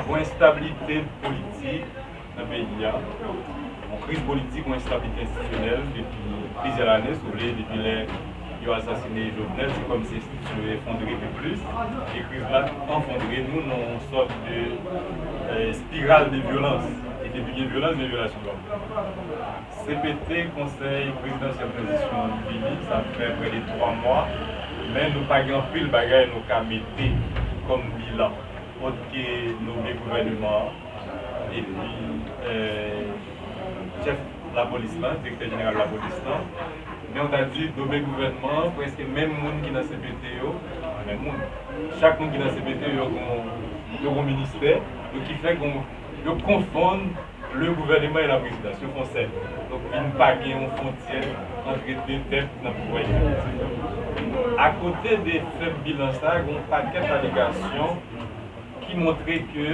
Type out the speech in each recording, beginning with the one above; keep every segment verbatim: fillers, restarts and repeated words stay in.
Yon enstabilite politik nan peyi a, yon kriz politik, yon enstabilite enstitisyonèl depi plizyè lane, si w vle, depi lè yo asasine Jovenel, se kòmsi enstitisyon yo efondre pi plis, e kriz la efondre nou nan yon sòt de eh, spiral de vyolans. E depi gen vyolans, gen vyolasyon dwa moun. C P T, Konsèy Prezidansyèl Tranzisyon an, vini, sa fè prè de twa mwa, men nou pa gen anpil bagay nou ka mete kòm bilan. Ot ke nome gouvèneman an, epi eh, chèf lapolis lan, direktè jeneral lapolis lan, men w ta di nome gouvènman an, prèske menm moun ki nan C P T yo, menm moun. Chak moun ki nan C P T yo, yo gon, yo gon ministè, donk ki fè gon, yo konfonn le gouvernement et la présidence, yo fè yon sèl. Donk vin pa gen yon fwontyè ant de tèt nan pouvwa egzekitif. Akote de fèb bilan sa, gen yon pakèt alegasyon ki montre ke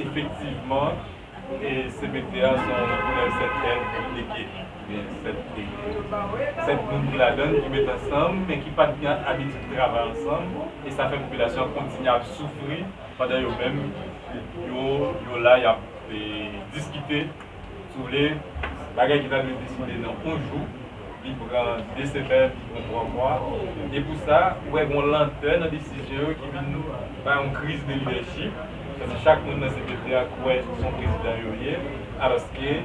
efektivman e C P T a se yon koulè sèt èd ki teke, oubyen sèt teke. Sèt moun ki ladan l ki met ansanm, men ki pa t gen abitid travay ansanm, e sa fè popilasyon an kontinye ap soufri pandan yo menm, yo, yo la, y ap eh, diskite, si w vle, bagay ki ta dwe deside nan yon jou, li pran de semèn, li pran twa mwa. E pou sa, ou wè gen yon lantè nan desizyon yo ki vin bay yon kriz de lidèchip. Paske chak moun nan C P T a kwè se yon prezidan yo ye, alòske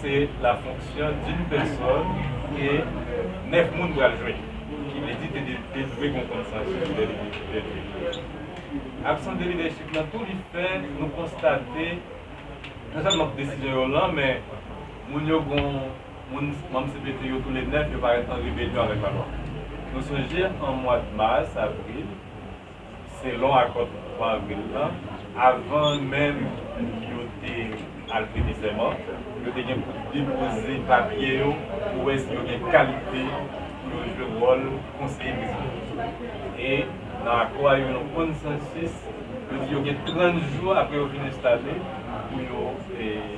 se la fonction d'une personne ke nèf moun pral jwe. Ki vle di te, te dwe gen konsansis de lidèchip. Absans de lidèchip lan tou li fè nou konstate non sèlman desizyon yo lan, men moun yo gon moun manm C P T yo tou le nèf yo parèt an rebelyon avèk lalwa. Nou sonje an mwa mas, avril, selon akò twa avril lan, avan menm yo te al prete sèman, yo te gen pou depoze papye yo pou wè si yo gen kalite pou yo jwe wòl konseye prezidan. E nan akò a, yo nan konsansis, yo di yo gen trant jou apre yo fin enstale pou yo eh,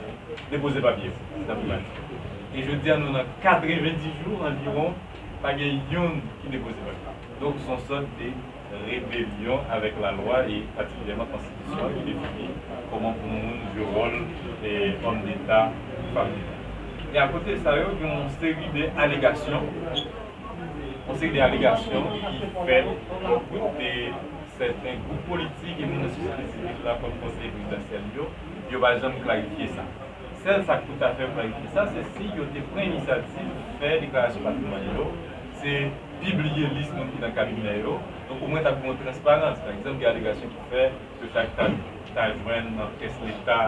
depoze papye yo nan primati. E jodi a, nou nan katrevenndis jou anviwon, pa gen youn ki depoze papye. Donk, se yon sòt de rebelyon avèk lalwa e patikilyèman konstitisyon ki defini kòman pou moun jwe wòl eh, òm deta, fanm deta. E akote sa yo, gen yon seri de alegasyon, yon seri de alegasyon ki fèt kote sèten gwoup politik e moun nan sosyete sivil la kòm konseye prezidansyèl yo, yo pa janm klarifye sa. Sèl sa k toutafè klarifye sa, se si yo te pran inisyativ fè deklarasyon patrimwàn yo, se pibliye lis moun ki nan kabinè yo. Donk, omwen, t ap gen yon transparans. Pa egzanp, gen alegasyon ki fè ke chak ta, ta jwenn nan kès Leta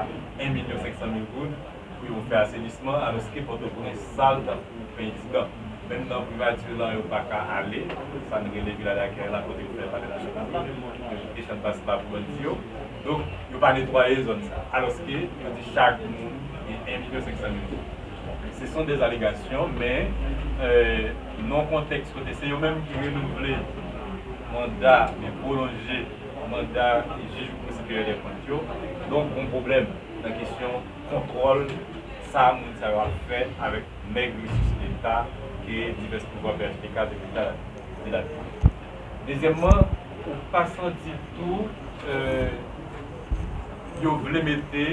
en milyon senk san mil goud pou yo fè asenisman, alòske Pòtoprens sal tankou pen didan. Menm nan privati lan, yo pa ka ale, sa n rele Vila Dakèy la, kote yo fè Palè Nasyonal la, yo kite chann pase pa pou bandi yo. Donk, yo pa netwaye zòn sa. Alòske, yo di chak moun gen en milyon senk san mil goud. Se sont des allégations, men eh, nan kontèks kote se yo menm ki renouvle manda, men pwolonje manda jij Kou Siperyè dè Kont yo, donk, gon pwoblèm nan kesyon kontwòl sa moun sa yo ap fè avèk nèg resous Leta ke divès pouvwa P H T K te gentan dilate. Dezyèmman, ou pa santi tou eh, yo vle mete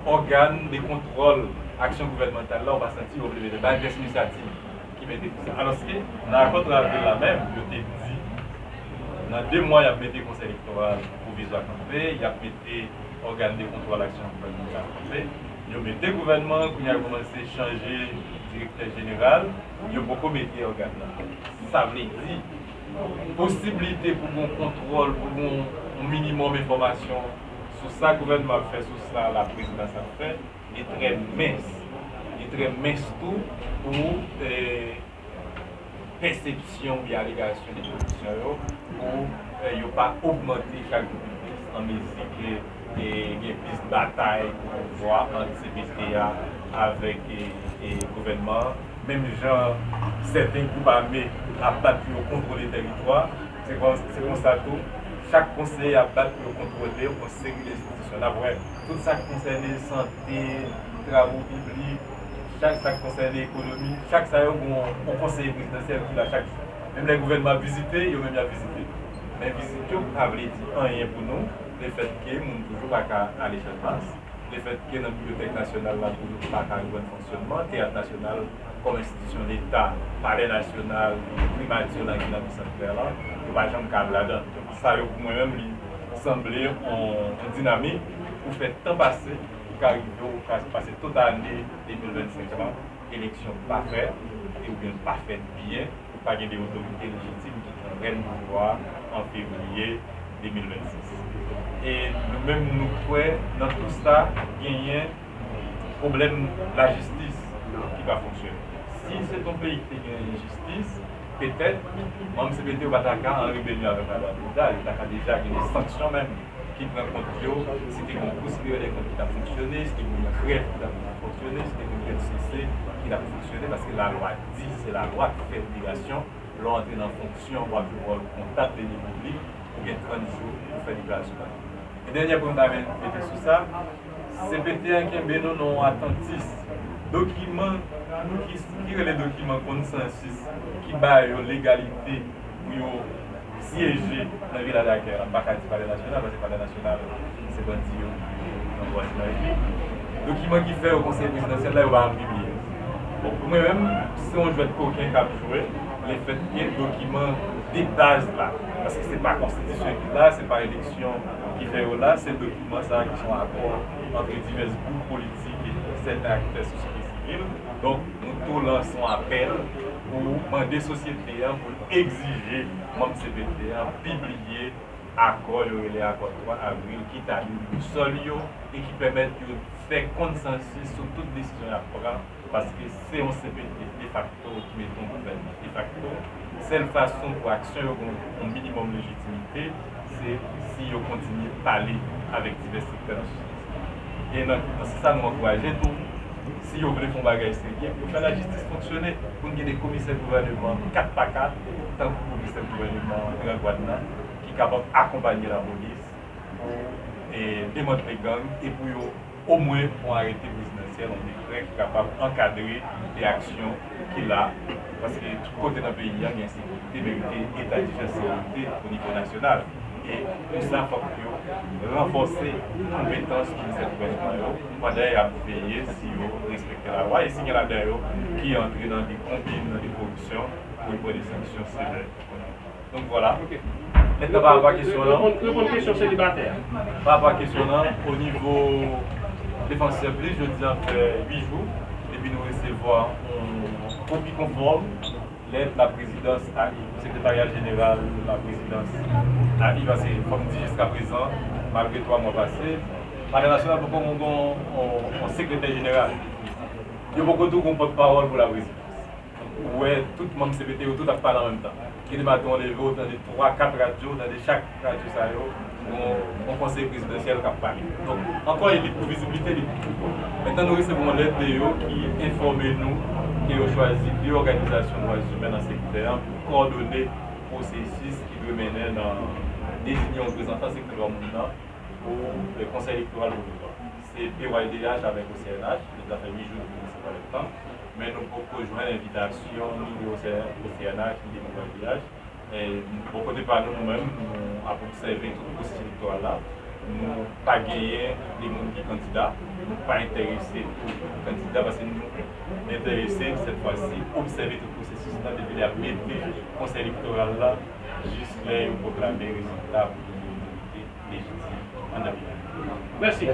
ògàn de kontwòl aksyon gouvènmantal la, ou pa santi yo vle mete, pa gen piès inisyativ ki mete pou sa. Alòske, nan akò twa avril la menm, yo te di, nan de mwa, y ap mete Konsèy Elektoral Pwovizwa kanpe, y ap mete ògàn de kontwòl aksyon gouvènmantal kanpe. Yo mete gouvènman, kounye a yo kòmanse chanje direktè jeneral, yo poko mete ògàn nan. Sa vle di, posiblite pou gon kontwòl, pou gon yon minimòm enfòmasyon sou sa gouvènman ap fè, sou sa laprezidans ap fè, li trè mens. Li trè mens tou pou eh, pèsepsyon oubyen alegasyon de pozisyon yo, pou eh, yo pa ogmante chak jou pi plis an mezi ke eh, gen plis batay pou pouvwa ant C P T a avèk eh, eh, gouvènman an. Menm jan sèten gwoup ame ap bat pou yo kontwole tèritwa, se kon, se konsa tou, chak konsèy ap bat pou yo kontwole yon seri de enstitisyon. N ap wè tout sa k konsène sante, travo piblik, chak sa k konsène ekonomi, chak sa yo gen yon konseye prezidansyèl ki la chak jou. Menm lè gouvènman ap vizite, yo menm y ap vizite. Men vizit yo pa vle di anyen pou nou. Lefètke moun toujou pa ka ale Channmas, lefètke nan Bibliyotèk Nasyonal la toujou pa ka reprann fonksyònman, Teyat Nasyonal kòm enstitisyon Leta, Palè Nasyonal, Primati la ki nan Bicentenaire la, yo pa janm ka al ladan. Donk, sa yo pou mwen menm, li sanble yon, yon dinamik pou fè tan pase, pou ka rive, ou ka pase tout ane de mil vennsenk la, eleksyon pa fèt, e oubyen l pa fèt byen, ou pa gen de otorite lejitim ki pran rèn pouvwa an fevriye de mil vennsis. E nou menm, nou kwè nan tou sa, genyen pwoblèm lajistis ki pa fonksyone. Si se t yon peyi ki te gen jistis, petèt, manm C P T yo pa ta ka an rebelyon avèk Ladan Bouda, yo ta ka deja gen de sanksyon menm ki pran kont yo, si te gen yon Kou Siperyè dè Kont ki t ap fonksyone, si te gen yon krèv ki t ap fonksyone, si te gen yon L C C ki t ap fonksyone, paske lalwa di, se lalwa ki fè obligasyon, lè w antre nan fonksyon, w ap jwe wòl kontab deni piblik, ou gen trant jou pou fè deklarasyon patrimoine. E dènyè pwen m ta renmen mete sou sa, C P T an kenbe nou nan yon atantis. Dokiman ki, ki rele dokiman konsansis ki ba yo legalite pou yo syeje nan Vila Dakè la, m pa ka di Palè Nasyonal, paske Palè Nasyonal, se bandi yo nan vwazinaj li. Dokiman ki fè yo konsèy prezidansyèl la, yo pa janm pibliye. Bon, pou mwen menm, se yon jwèt koken k ap jwe, lefètke dokiman de baz la, paske se pa konstitisyon ki la, se pa eleksyon ki fè yo la, se dokiman sa a ki se yon akò antre divès gwoup politik e sèten aktè sosyete sivil. Donk, nou tou lanse yon apèl pou mande sosyete an pou l egzije manm C P T an pibliye akò yo rele akò twa avril ki tabli bousòl yo e ki pèmèt yo fè konsansis sou tout desizyon y ap pran, paske se yon C P T defakto ki mete yon gouvènman defakto. Sèl fason pou aksyon yo gen yon minimòm lejitimite, se si yo kontinye pale avèk divès sektè nan sosyete sivil. E nan, nan sans sa, nou ankouraje tou, si yo vle fè yon bagay serye, pou fè lajistis fonksyone, pou n gen de komisè gouvèneman kat pa kat, tankou komisè gouvèneman Grangwad nan, ki kapab akonpanye lapolis pou, e, demantle gang e pou yo omwen pran arete prezidansyèl, yon dekrè ki kapab ankadre de aksyon ki la, paske tout kote nan peyi a gen ensekirite, merite eta dijans sekirite o nivo nasyonal. E pou sa, fòk yo ranfòse konpetans komisè gouvènman yo pandan y ap veye si yo respekte lalwa e si gen ladan yo ki antre nan de konbin, nan de koripsyon, pou yo pran de sanksyon sevè. Donk, vwala. Ok. Mentnan, pa rapò a kesyon w lan. Reponn, reponn kesyon selibatè a. Pa rapò a kesyon w lan, o nivo Defansè Plis, jodi a fè uit jou depi nou resevwa yon kopi konfòm lèt laprezidans A I, Sekretarya Jeneral Laprezidans A I, paske fò m di jiskaprezan, malgre twa mwa pase, Palè Nasyonal poko gen yon, yon, yon sekretè jeneral. Yo poko tou gen yon pòtpawòl pou laprezidans. Ou wè, tout manm C P T yo, tout ap pale an menm tan. Gen de maten, w leve, w tande twa, kat radyo, w tande chak radyo sa yo, gon, gon konsèy prezidansyèl k ap pale. Donk, ankò, e li pou viziblite, li pou. Mentnan, nou resevwa yon lèt de yo ki enfòme nou ke yo chwazi de òganizasyon dwa imen nan sektè an pou kowòdone pwosesis ki dwe mennen nan deziye yon reprezantan sektè dwa moun nan pou, e, Konsèy Elektoral Pwovizwa. Se P Y D H avèk O C N H, nou deja fè uit jou depi nou resevwa lèt lan, men nou poko jwenn envitasyon ni de O C N H, ni de P Y D H. E, bò kote pa nou, nou menm, nou ap obsève tout pwosesis elektoral la. Nou pa genyen de moun ki kandida, nou pa enterese pou kandida, paske nou enterese, sèt fwa si, obsève tout pwosesis la depi lè y ap mete Konsèy Elektoral la jis lè yo pwoklame rezilta pou yo vin depite lejitim an Dapit. Mèsi.